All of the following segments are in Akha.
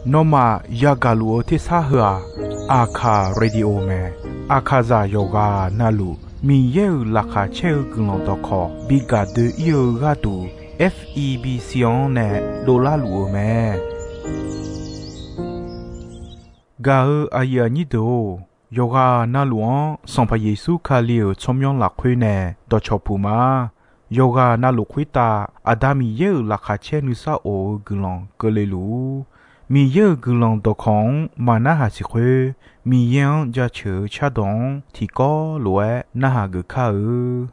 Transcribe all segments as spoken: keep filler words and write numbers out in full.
Nawmaf yagaq luf-eu tersar heu-aq, Aqkaq Radio mae. Aqkaqzaq yawqghaq navluf Miqyaer-euq laqkhaq caer-eu guiqlanq dawqkawq bi gaq doe-ir-eu gharduq, F E B C-anr nae dovlar luf-eu mae. Gaq-eu aqyuif aqnyir deuq-or, yawqghaq navluf-anr Sanqpaq Yeqsur Kali-euq tsawrmyanr lafkhoer nae dawqcawq puq ma. Yawqghaq navluf khoertav Aqda Miqyaer-euq laqkhaq caer nuisar of-eu guiqlanq keuvle luf-ur. Miqyaer-euq guiqlanq dawqkawq-anr maqnarhaq siq khoer, Miqyaer-anr jaceuq-eu cardawq-anr tiqkawv lof-aer narhaq geuf kar-eu.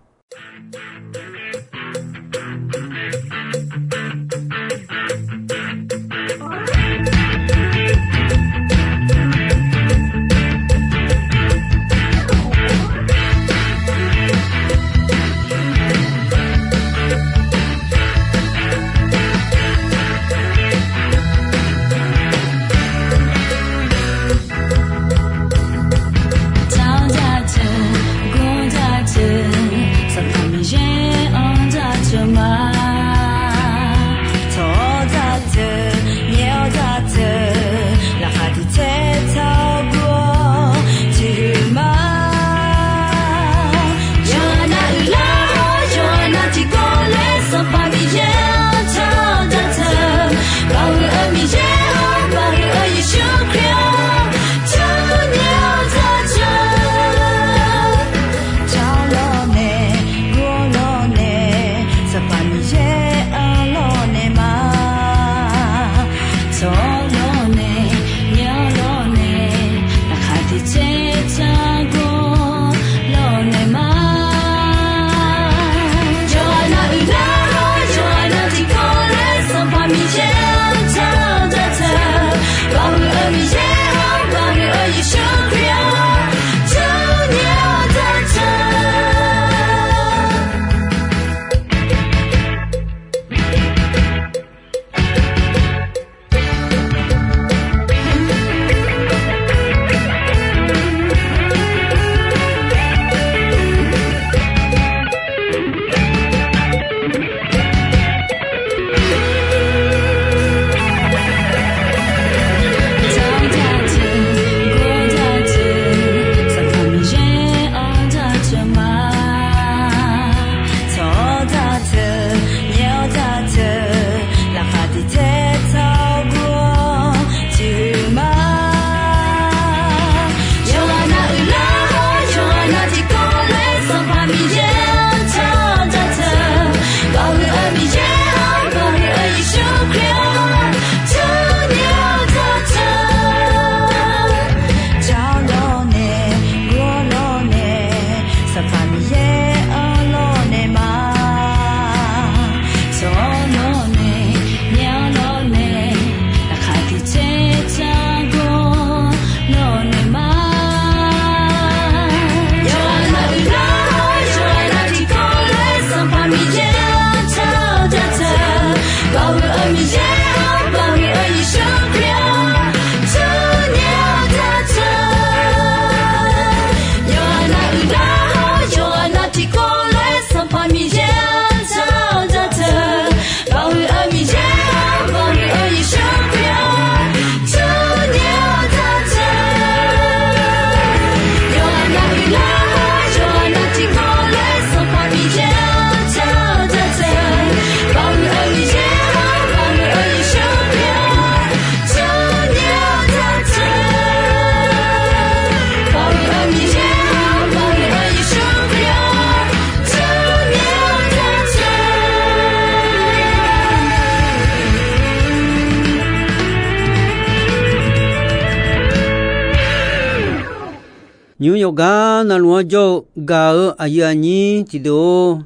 Nymq-mr yawqgar navluf-anr jawr-eu gaq-eu aqyuif aqnyir tiqdeuq-or,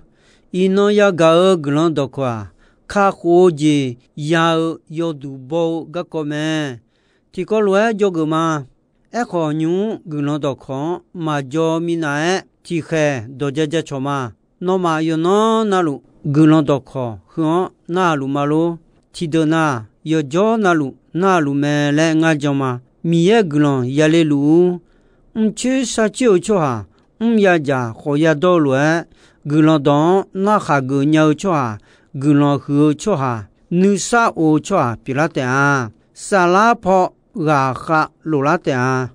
iqnan yagaq-eu guiqlanq dawqkawq-aq, kakhof-eu jeq ya-eu yawduq baw-eu garkawv mae. Tiqkawv lof-aer dzawgeuf ma. Aerkhawf, nymq-mr guiqlanq dawqkawq-anr maqjaw minav-aer tiqkhaeq dawq ja ja cawq ma. Nawmaf yawqnan navluf guiqlanq dawqkawq heu-anr narhaq luf ma lor. Tiqdeuq na-aq, yawqjawr navluf narhaq luf mae laer ngar jan ma. Miqyaer guiqlanq yale luf-ur. Mrcoer sharcoer-eu tsawrhaq mr yadzaq khawf yadawr-eu lof-aer, guiqlanq dawq-anr narkhaq geuf nya-eu tsawrhaq, guiqlanq huiq-eu tsawrhaq, nuisar of-eu tsawrhaq pyeuflar taef-a. Saflar paw ghaqkhav loflar taef-a.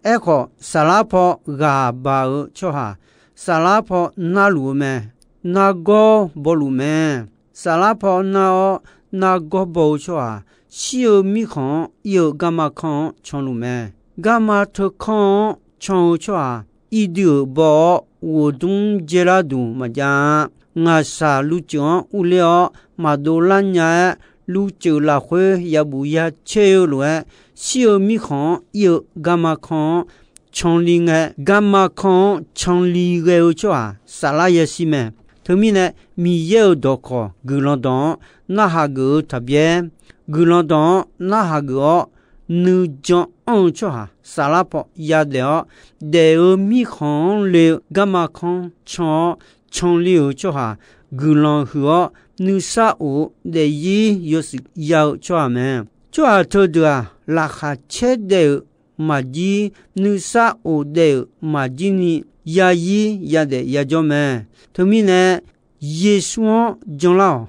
Aerkhawf, saflar paw ghaq baq-eu tsawrhaq, saflar paw narluf-eu mae. Nargawr bawluf mae. Saflar paw nar-awr, nargawr baw-eu tsawrhaq, shir-eu mirkhanq-anr ir-eu garma kanr-anr canluf mae. Garma teukanr-anr can-eu tsawrhaq, irdui-euq baw-awr, ghoqdmr dzaerlar duq maqjav-a. Ngaqshaq luvtsuif-anr urler-awr, maqdovlar nya-aer, luvtsuif lafkhoer yabuf yacaer-eu lof-aer, shir-eu mirkhanq-anr ir-eu garma kanr-anr canli ngae, garma kanr-anr canli ghae-eu tsawrhaq saflar yashir mae. Teumirnae, Miqyaer-euq dawqkawq guiqlanq dawq-anr narhaq geuf-eu taqbyaer, guiqlanq dawq-anr narhaq geuf-awr, nuijan anr-eu tsawrhaq saflar paw yadaef-awr, daef-eu mirkhanq-anr le-eu garma kanr can-awr, canli-euq tsawrhaq guiqlanq huiq-awr, nuisar of-eu daefzir yawshuif ya-eu tsawrhaq mae. Tsawrhaq teudeuq-aq, laqkhaq caer daef-euq maqjir, nuisar of daef-euq maqjir ni, yazir yadaef yajawr mae. Teumirnae, Yeqsur-anr janlar-awq.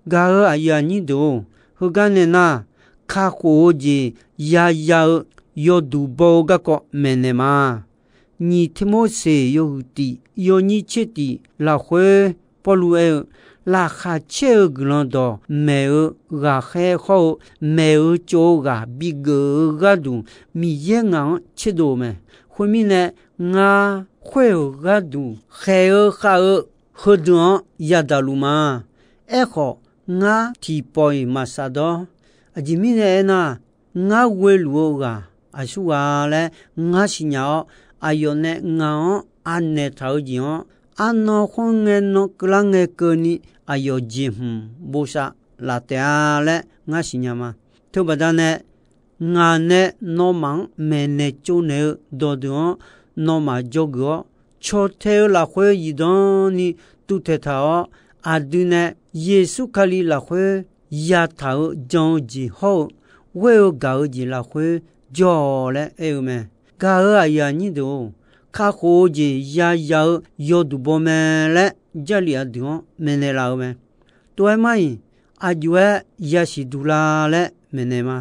Gaq-euq aqyuif aqnyir deuq-or, heugar nae nar, kakhof-eu jeq yaya-eu yawduq baw-eu garkawv maeqnaeq ma. Nyiq Tirmorseq yawhuiq tiq yawnyir tser tiq lafkhoer Pawrluv aer-eu, laqkhaq caer-eu guiqlanq dawq maeq-eu ghaqkhaer hawr-eu maeq-eu tsov-eu ghaq bigeuf-eu gharduq, Miqyaer ngaq-anr tserdov-eu mae. Khoermirnae, ngar khoer-euq gharduq khaeq-eu khav-eu heudeuq-anr yadaq luf ma. Aerkhawf, ngar tiqpawf-iq maqsaf dawr. Aqjeq mirnae aernar, ngar ghoe luf-eu ghaq aqsur ghaq laer ngar siqnya-awr, aqyawf nae ngaq-anr anaeq taq-eu jeq-anr, arnan khoerngae nan keuvlar ngae keuvni aqyawf jeqhmq bosav laf taef-a laer ngar siqnya ma. Teubaqda nae, ngaq nae nawmaf-anr maeqnaeq tsovnaeq-eu dawqdeuq-anr nawmaf dzawgeuf-awr, caw tae-eu lafkhoer zifdan ni tuvtaeq taq-awr, aqdui nae Yeqsur Kali lafkhoer yataq-eu jan-eu jeq hawr-eu ghoer-eu gaq-eu jeq lafkhoer jawr-awq laer aer-eu mae. Gaq-euq aqyuif aqnyir deuq-or, kakhof-eu jeq yaya-eu yawduq baw mae laer Jarlif aqdui-anr maeqnaeq laf-eu mae. Tov-aer mar-iq, aqjox-aer yasiq duq la laer maeqnaeq ma.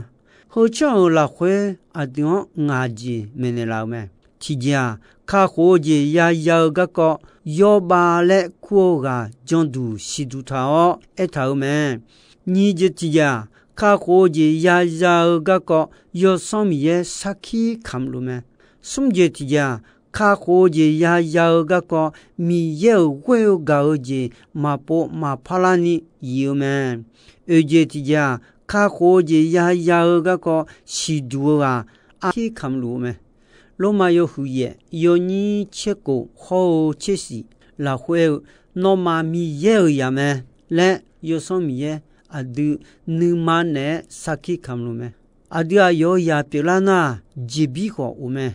Heu tsanr-euq lafkhoer aqdui-anr ngaq jeq maeqnaeq laf-eu mae. Tiqjeq-aq, kakhof-eu jeq yaya-eu garkawv yawbav laer kur-eu ghaq janduq siqduq taq-awr aertaq-euq mae. Nyiq jeq tiqjeq-aq, kakhof-eu jeq yaya-eu garkawv Yawsanr Miqyaer sarkir kamq luf mae. Smr jeq tiqjeq-aq, kakhof-eu jeq yaya-eu garkawv Miqyaer-euq ghoer-eu gaq-eu jeq maqpov maqpar larni yif-eu mae. Oeq jeq tiqjeq-aq, kakhof-eu jeq yaya-eu garkawv siqduq-eu ghaq arkir kamq luf-eu mae. Lormav yawhuiq yaef yawnyir tserkof hawr-eu tsersiq lafkhoer-eu, nawmaf Miqyaer-euq zaq mae laer Yawsanr Miqyaer aqdui nuima naeq-aer sarkir kamq luf mae. Aqdui aqyawf-euq zaq pyeuflar nar-aq, jeqbir khawf of mae.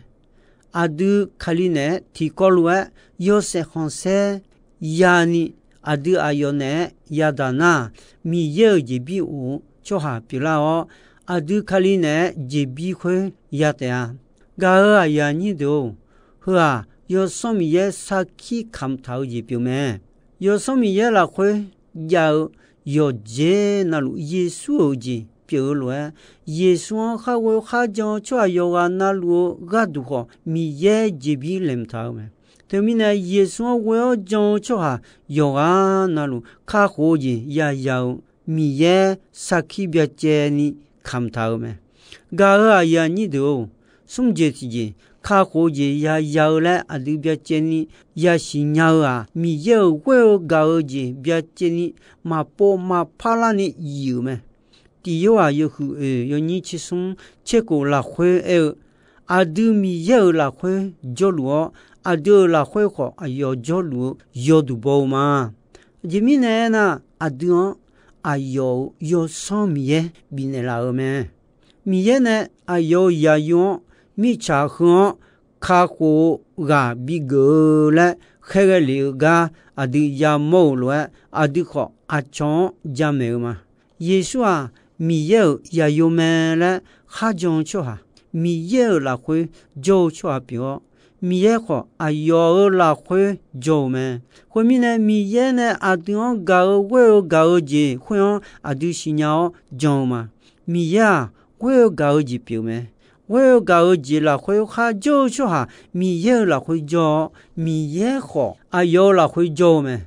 Aqdui Kali naeq-aer tiqkawv lof-aer yawshaef khanqsaer yani, aqdui aqyawf naeq-aer yadaq nar-aq, Miqyaer-euq jeqbir of-eu tsawrhaq pyeuflar-awr, aqdui Kali naeq-aer jeqbir khoer ya taef-a. Gaq-euq aqyuif aqnyir deuq-or, heu-aq Yawsanr Miqyaer sarkir kamq taq-eu jeq pyeuf mae. Yawsanr Miqyaer lafkhoer jav-eu yawqjeq navluf Yeqsur-euq jeq pyeuf-eu lof-aer, Yeqsur-anr kharghoe kharjan-eu tsawrhaq yawqghaq navluf-eu gharduq khawf, Miqyaer jeqbir laeqhmq taq-eu mae. Teumirnae, Yeqsur-anr ghoe-awr jan-eu tsawrhaq yawqghaq navluf kakhof-eu jeq yaya-eu Miqyaer sarkir byacaevni kamq taq-eu mae. Gaq-euq aqyuif aqnyir deuq-or, smr jeq tiqjeq, kakhof-eu jeq yaya-eu laer aqdui byacaevni yasiq nya-eu-aq, Miqyaer-euq ghoer-eu gaq-eu jeq byacaevni maqpov maqpar larni yif-euq mae. Tiq Yorhaq yawhuiq oeq yawnyir tsersmr tserkof lafkhoer aer-eu, aqdui Miqyaer-euq lafkhoer jawrluf-awr, aqdui-euq lafkhoer khawf aqyawf jawrluf-eu yawduq baw-eu ma. Aqjeq mirnae aernar, aqdui-anr aqyawf-euq Yawsanr Miqyaer bifnaeq laf-euq mae. Miqyaer nae aqyawf-euq zaqyo-anr mirtsaq heu-anr kakhof-eu ghaq bigeuf-eu laer khaerghae lef-eu gar aqdui yamawr-euq lof-aer, aqdui khawf aqcawq-anr jamaeq-eu ma. Yeqsur-aq, Miqyaer-euq zaqyo mae laer kharjan-eu tsawrhaq, Miqyaer-euq lafkhoer jawr-eu tsawrhaq pyeuf-awr, Miqyaer khawf aqyawf-euq lafkhoer jawr-euq mae. Khoermirnae, Miqyaer nae aqdui-anr gaq-eu ghoer-eu gaq-eu jeq khoer-anr aqdui siqnya-awr jan-eu ma. Miqyaer-aq, ghoer-eu gaq-eu jeq pyeuf mae. Ghoer-eu gaq-eu jeq lafkhoer kharjawr-eu tsawrhaq Miqyaer-euq lafkhoer jawr-awr, Miqyaer khawf aqyawf-euq lafkhoer jawr-eu mae.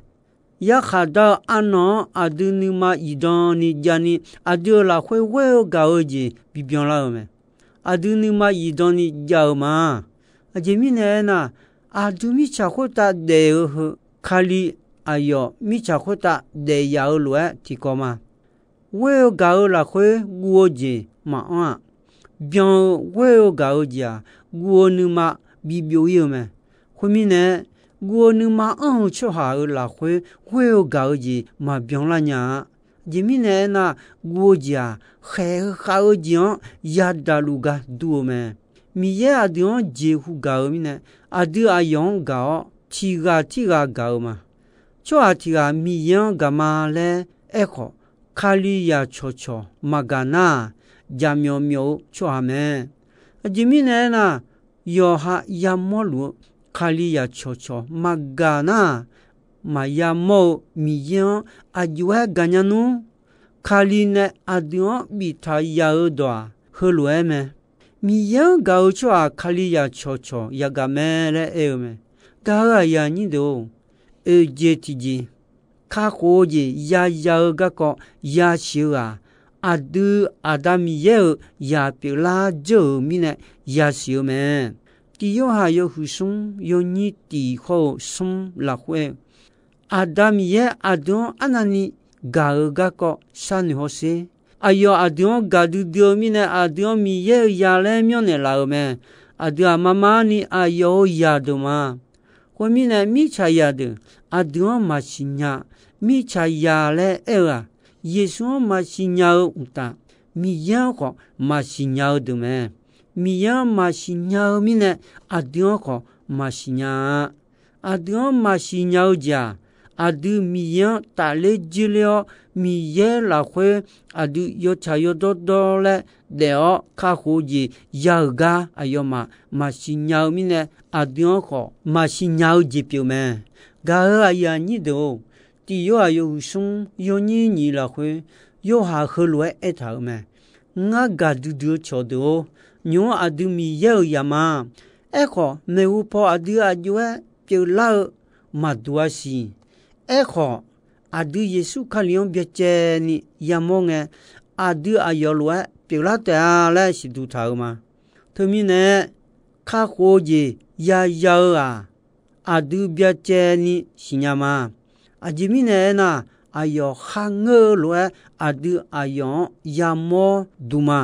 Yarkhaq dar-eu arnan-anr aqdui nuima zifdan ni javni, aqdui-euq lafkhoer ghoer-eu gaq-eu jeq bibyan lar-eu mae. Aqdui nuima zifdan ni jav-eu ma. Aqjeq mirnae aernar, aqdui mirtsaq khoertav daef-eu heu, Kali aqyawf mirtsaq khoertav daef yaf-eu lof-aer tiqkawv ma. Ghoer-eu gaq-eu lafkhoer guv-eu jeq maqanr-aq, byan-eu ghoer-eu gaq-eu jeq-aq, guv-eu nuima bibyov ir-eu mae. Khoermirnae, guv-eu nuima anr-eu tsawrhaq-euq lafkhoer ghoer-eu gaq-eu jeq maqbyan lar nya-a. Aqjeq mirnae aernar, guv-eu jeq-aq, khaeq-eu khav-eu jeq-anr yadaq luf gar dur-eu mae. Miqyaer aqdui-anr jeqhu gaq-eu mirnae, aqdui aqyawf-anr gaq-awr, tiq ghaq tirghaq gaq-eu ma. Tsawrhaq tiq ghaq Miqyaer-anr gaq ma laer aerkhawf, Kalizaq cawqcawq maqgaq nar-aq, jaqmyawf myawf-eu tsawrhaq mae. Aqjeq mirnae aernar, yawqha yamawr luf-eu Kalizaq cawqcawq maqgaq nar-aq, maqya mawr-eu Miqyaer-anr aqjox-aer gaqnya nmr. Kali nae aqdui-anr biftaq yaf-eu dawq-aq, heulof-aer mae. Miqyaer-anr gaq-eu tsawrhaq Kalizaq cawqcawq yagaq mae laer aer-eu mae. Gaq-euq aqyuif aqnyir deuq-or, oeqjeq tiqjeq, kakhof-eu jeq yaya-eu garkawv yasiq-eu ghaq, aqdui Aqda Miqyaer-euq zaq pyeuflar dzeur-euq mirnae yasiq-eu mae. Tiq Yorhaq yawhuiq smr yawnyir tiq hawr-eu smr lafkhoer-eu, Aqda Miqyaer aqdui-anr arnavni gaq-eu garkawv sharnoeq hawsher. Aqyawf aqdui-anr gaqdui dui-eu mirnae, aqdui-anr Miqyaer-euq zaq laer myanrnaeq laf-euq mae. Aqdui-aq, mar mar ni aqyawf-euq zaq deuq ma. Khoermirnae, mirtsaqzaq deuq aqdui-anr maqsiq nya. Mirtsaqzaq laer aer-eu-aq, Yeqsur-anr maqsiq nya-eu uqtaf, Miqyaer-anr khawf maqsiq nya-eu deuq mae. Miqyaer-anr maqsiq nya-eu mirnae, aqdui-anr khawf maqsiq nya-a. Aqdui-anr maqsiq nya-eu jeq-aq, aqdui Miqyaer-anr tafler jirler-awr, Miqyaer lafkhoer aqdui yawtsaq yawdawr dawr laer daef-awr kakhof-eu jeq ya-euq gar aqyawfmaf maqsiq nya-eu mirnae, aqdui-anr khawf maqsiq nya-eu jeq pyeuf mae. Gaq-euq aqyuif aqnyir deuq-or, Tiq Yorhaq yawhuiq smr yawnyir nyiq lafkhoer, Yorhaq heulof-aer aertaq-euq mae. Ngar gaqdui dui-eu cawqdeuq-or, nymq-mr aqdui Miqyaer-euq zaq ma. Aerkhawf, maeqhu paw aqdui aqjox-aer pyeuflar-eu maqduq-a siq. Aerkhawf, aqdui Yeqsur Kali-anr byacaevni yamawr ngae, aqdui aqyawf lof-aer pyeuflar taef-a laer siqduq taq-euq ma. Teumirnae, kakhof-eu jeq yaya-eu-aq, aqdui byacaevni siqnya ma. Aqjeq mirnae aernar, aqyawf kharngeur-eu lof-aer aqdui aqyawf-anr yamawr duq ma.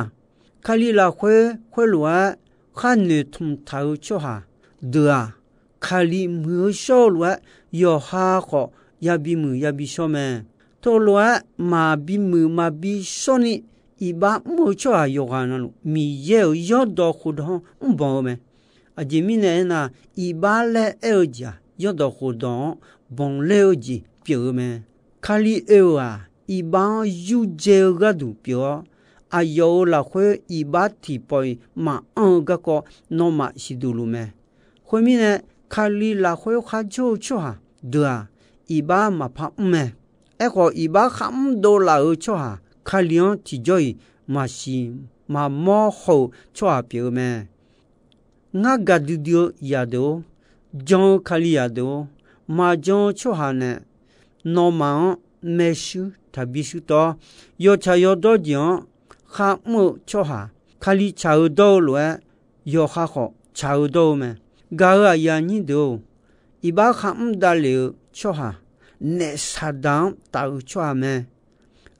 Kali lafkhoer khoerlof-aer khar noeqtmq taq-eu tsawrhaq deuq-aq, Kali muiq-eu shawr-eu lof-aer yawqha khawf yabi muiq yabi shawr mae. Teulof-aer maqbi muiq maqbi shawrni iqbax mr-eu tsawrhaq yawqghaq navluf, Miqyaer-euq yawrdawq khofdawq-anr mrbanq-eu mae. Aqjeq mirnae aernar, iqbax laer aer-eu jeq-aq, yawrdawq khofdawq-anr banqler-eu jeq pyeuf-eu mae. Kali oe-euq-aq, iqbax-anr yurdzae-eu gharduq pyeuf-awr, aqyawf-euq lafkhoer iqbax tiqpawf-iq maqanr-eu garkawv nawmaf siqduq luf mae. Khoermirnae, Kali lafkhoer kharjawr-eu tsawrhaq deuq-aq, iqbax maqpar mr mae. Aerkhawf, iqbax kharmr dovlaf-euq tsawrhaq Kali-anr tiqjawr-iq maqsiq maqmawr haw-euq tsawrhaq pyeuf-eu mae. Ngar gaqdui dui-eu zaqdeuq-or, jan-eu Kalizaq deuq-or, maqjan-eu tsawrhaq nae nawmaf-anr maershuir taqbi shuir tawv-awr, yawtsaq yawdawr jeq-anr kharmr-eu tsawrhaq, Kali tsaq-eu dawr-eu lof-aer, yawqha khawf tsaq-eu dawr-eu mae. Gaq-euq aqyuif aqnyir deuq-or, iqbax kharmr davlef-eu tsawrhaq, naef Saqdaq-anr taf-eu tsawrhaq mae.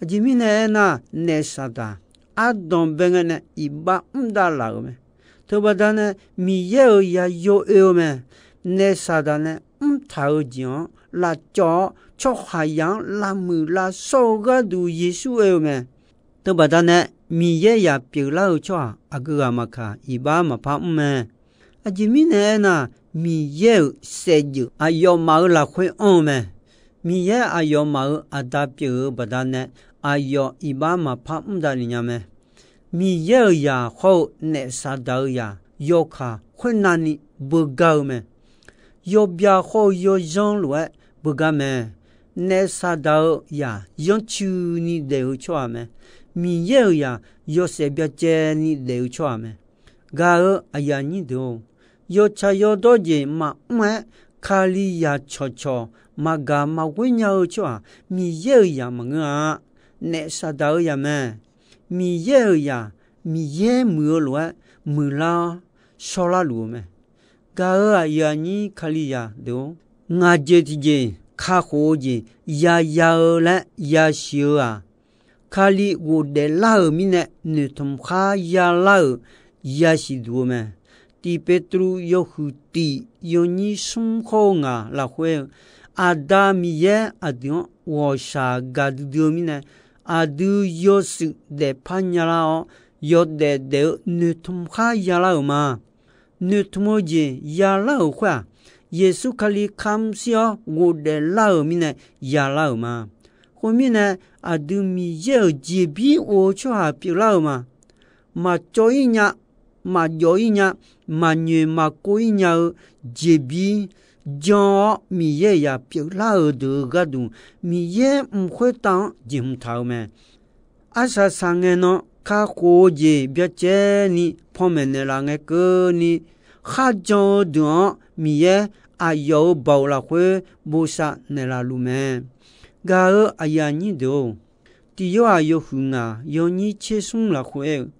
Aqjeq mirnae aernar, naef Saqdaq ardanq bae ngae nae iqbax mr davlaf-euq mae. Teubaqda nae Miqyaer-euq zaqyo oe-eu mae. Naef Saqdaq nae mrtaq-eu jeq-anr lavcawv-awr, tsawrhaqzaq-anr lavmuiq lavshawr-eu gharduq Yeqsur oe-eu mae. Teubaqda nae Miqyaer zaq pyeuflar-eu tsawrhaq aqgeu ghaq maqkaq, iqbax maqpar mr mae. Aqjeq mirnae aernar, Miqyaer-euq saevdzeuf aqyawfmaf-euq lafkhoer anr-eu mae. Miqyaer aqyawfmaf-euq Aqda pyeuf-eu baqdanae, aqyawf iqbax maqpar mr davlef nya mae. Miqyaer-euq zaq hawr-eu naef Saqdaq-euq zaq yawkaq khoernavni beugar-eu mae. Yawbyaq khawr-eu yawzanr lof-aer beugar mae. Naef Saqdaq-euq zaq yanrcuini daef-eu tsawrhaq mae. Miqyaer-euq zaq yawshaef byacaevni daef-eu tsawrhaq mae. Gaq-eu aqyuif aqnyir deuq-or, yawtsaq yawdawr jeq maqmr-aer, Kalizaq cawqcawq maqgaq maqghoer nya-eu tsawrhaq Miqyaer-euq zaq maqngeur-a. Naef Saqdaq-euq zaq mae. Miqyaer-euq zaq, Miqyaer muiq-eu lof-aer muiqlar-awr shawrlar luf-eu mae. Gaq-eu aqyuif aqnyir Kalizaq deuq-or, ngaq jeq tiqjeq kakhof-eu jeq yaya-eu laer yasiq-eu-aq, Kali ghofdaef lar-euq mirnae noeqtmq khar yalar-euq yasiq duq-eu mae. Tiq Petruv yawhuiq tiq yawnyir smr khawr-eu ngaq lafkhoer-eu, Aqda Miqyaer aqdui-anr ghawqshaq gaqdui dui-eu mirnae, aqdui yawshuif daefpar nyalar-awr, yawdaef daef-eu noeqtmq khar yalar-euq ma. Noeqtmq-eu jeq yalar-euq khoer-aq, Yeqsur Kali kamq shir-awr ghofdaef lar-euq mirnae yalar-euq ma. Khoermirnae, aqdui Miqyaer-euq jeqbir of-eu tsawrhaq pyeuflar-euq ma. Maqcawv-ir nya, maqjawv-ir nya, maqnyoeq maqkov-ir nya-eu jeqbir jan-awr Miqyaer-euq zaq pyeuflar-euq deuq-euq gharduq, Miqyaer mq khoertav-anr jeqhmq taq-euq mae. Arsaq saqngae nan kakhof-eu jeq byacaevni panmaeq naeqlaf ngae keuvni, kharjan-eu deuq-anr Miqyaer aqyawf-euq baoq lafkhoer bosav naeqlaf luf mae. Gaq-eu aqyuif aqnyir deuq-or, Tiq Yorhaq yawhuiq ngaq yawnyir tser smr lafkhoer aer-eu,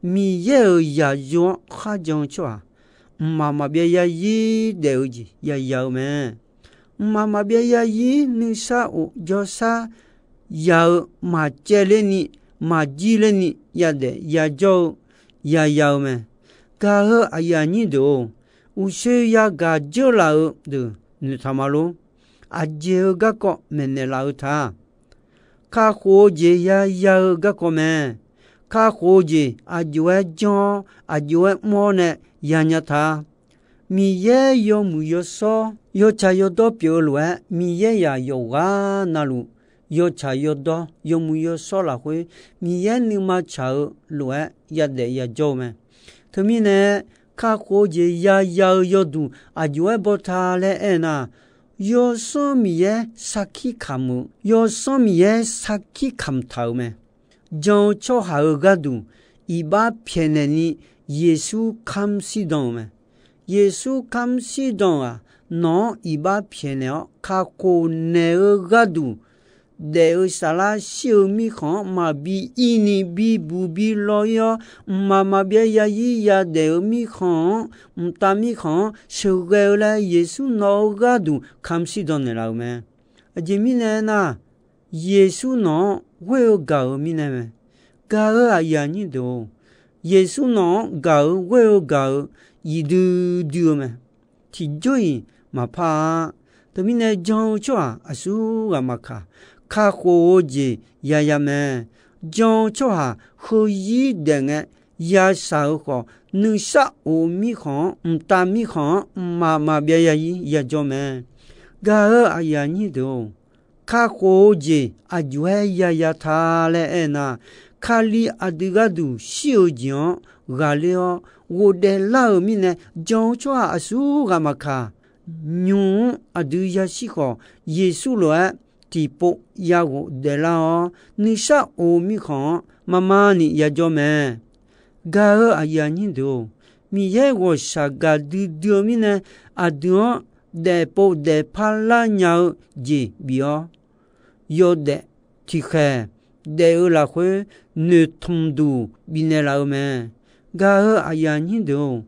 Miqyaer-euq zaqyo-anr kharjan-eu tsawrhaq, mqmaq maqbyav yazir daef-eu jeq yaya-eu mae. Mqmaq maqbyav yazir nuisar of jawrshar ya-eu maqcaevler ni, maqjir ler ni yadaef yajawr-eu yaya-eu mae. Gaq-eu aqyuif aqnyir deuq-or, uqshoe yagaq dzeurlaf-eu deuq noeqtaq ma lor. Aqjeq-eu garkawv maeqnaeq laf-eu ta. Kakhof-eu jeq yaya-eu garkawv mae. Kakhof-eu jeq aqjox-aer janr-awr aqjox-aer mr-awr nae yanya ta. Miqyaer yawmuiq yawshawr yawtsaq yawdawr pyeuf-eu lof-aer, Miqyaer zaq yawqghaq navluf yawtsaq yawdawr yawmuiq yawshawr lafkhoer, Miqyaer nuima tsaq-eu lof-aer yadaef yajawr-eu mae. Teumirnae, kakhof-eu jeq yaya-eu yawduq aqjox-aer baw ta laer aernar, Yawsanr Miqyaer sarkir kamq-eu, Yawsanr Miqyaer sarkir kamq taq-euq mae. Jan-eu tsawrhaq-euq gharduq iqbax pyaeqnaeq ni Yeqsur kamr shirdan-euq mae. Yeqsur kamr shirdan-euq-aq, nawq-anr iqbax pyaeqnaeq-awr kakhof naeq-eu gharduq, daef-eu saflar shir-eu mirkhanq-anr maqbi ir ni bibuq bi law ir-awr, mqmaq maqbyav yazir yadaef-eu mirkhanq-anr, mqtav mirkhanq-anr sheuqghae-eu laer Yeqsur nawq-eu gharduq kamr shirdan naeqlaf-euq mae. Aqjeq mirnae aernar, Yeqsur nawq-anr ghoer-eu gaq-euq mirnae mae. Gaq-eu aqyuif aqnyir deuq-or, Yeqsur nawq-anr gaq-euq ghoer-eu gaq-euq zifdui dui-eu mae. Tiqjawr-iq maqpar-a. Teumirnae jan-eu tsawrhaq aqsurghaq maqkaq, kakhof-eu jeq yaya mae. Jan-eu tsawrhaq heuzir daef ngae yashaq-eu khawf, nuisar of-eu mirkhanq-anr, mqtav mirkhanq-anr mqmaq maqbyav yazir yajawr mae. Gaq-eu aqyuif aqnyir deuq-or, kakhof-eu jeq aqjox-aer yaya ta laer aernar, Kali aqdui gharduq shir-eu jeq-anr ghaqler-awr ghofdaef lar-euq mirnae, jan-eu tsawrhaq aqsurghaq maqkaq, nymq-mr aqdui yashir khawf, Yeqsur lof-aer tiqpov yaghof daeflar-awr, nuisar of-eu mirkhanq-anr marmar ni yajawr mae. Gaq-eu aqyuif aqnyir deuq-or, Miqyaer ghawqshaq gaqdui dui-eu mirnae, aqdui-anr daefpov daefpar lar nya-eu jeq bif-awr, yawdaef tiqkhaeq daef-eu lafkhoer noeqtmq duq bifnaeq laf-eu mae. Gaq-eu aqyuif aqnyir deuq-or,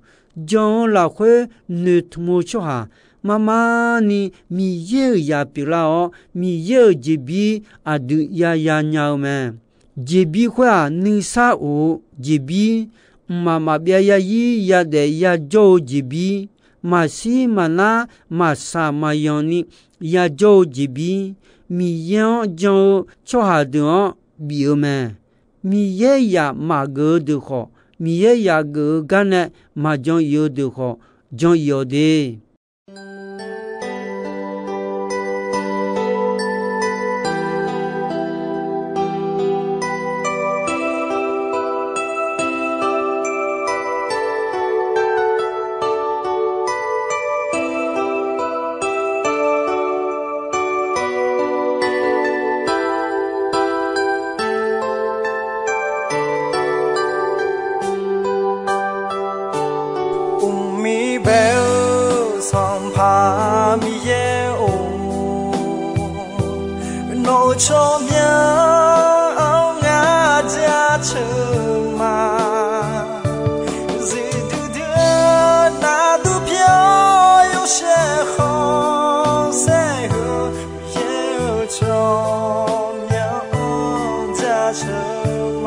jan-eu lafkhoer noeqtmq-eu tsawrhaq marmar ni Miqyaer-euq zaq pyeuflar-awr, Miqyaer-euq jeqbir aqdui yaya nya-eu mae. Jeqbir khoer-aq, nuisar of-eu jeqbir, mqmaq maqbyav yazir yadaef yajawr-eu jeqbir, maqshir maqnar maqsaq maqyanq ni yajawr-eu jeqbir, Miqyaer-anr jan-eu tsawrhaq deuq-anr bif-eu mae. Miqyaer zaq maqgeuf-eu deuq khawf, Miqyaer zaq geuf-eu gar nae maqjan ir-eu deuq khawf, jan ir-awq de.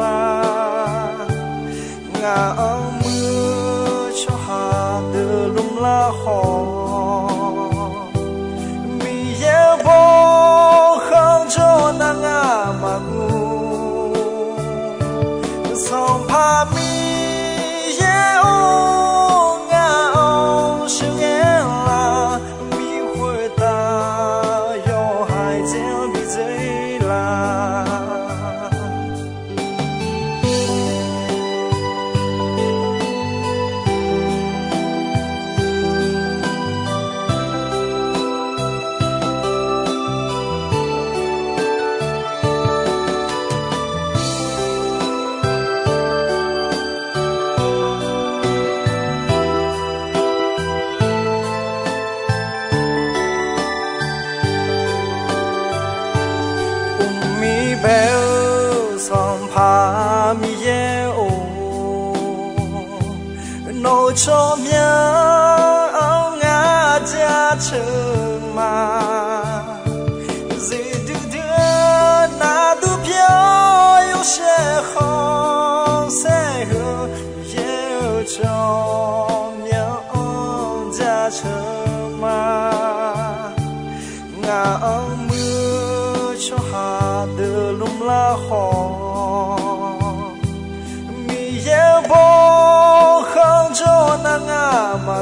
ma. Ngaq-anr muir-eu tsawrhaq deuq lmr lar khawf, Miqyaer-euq bawkhanr jawr nar ngar maqguv. Sanqpaq Miqyaer-or, ngaq-anr sheuqghae lar, bi khoertav yawhaiq dzae-anr bi dzae lar. Uqmir bae-eu Sanqpaq Miqyaer-or, nawq-euq tsawrmyanr-anr ngar jaceuq ma. Zeqdui dui-eu navdur pyeuf-awr yawshaef khanqsaer heu, Miqyaer-euq tsawrmyanr-anr jaceuq ma. Ngaq-anr muir-eu tsawrhaq deuq lmr lar khawf, Miqyaer-euq bawkhanr jawr nar ngar ma.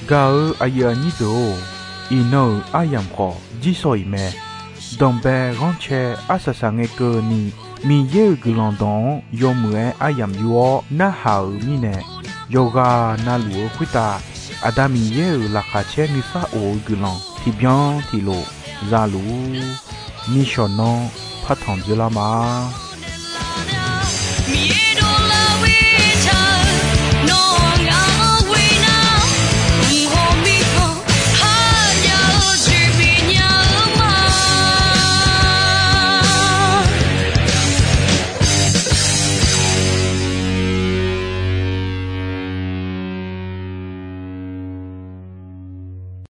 Gaq-eu aqyuif aqnyir deuq-or, iqnan-euq aryamq khawf jirsawq iq mae. Danqbae ghanrcae arsaq saq ngae keuvni, Miqyaer-euq guiqlanq dawq-anr yawmuiq-aer aryamq yur-awr narhaq-euq mirnae, yawqghaq navluf-eu khoertav Aqda Miqyaer-euq laqkhaq caer nuisar of-eu guiqlanq tiqbyan tiqlof za luf-ur. Nishawq nanr partanq dzoerlar ma.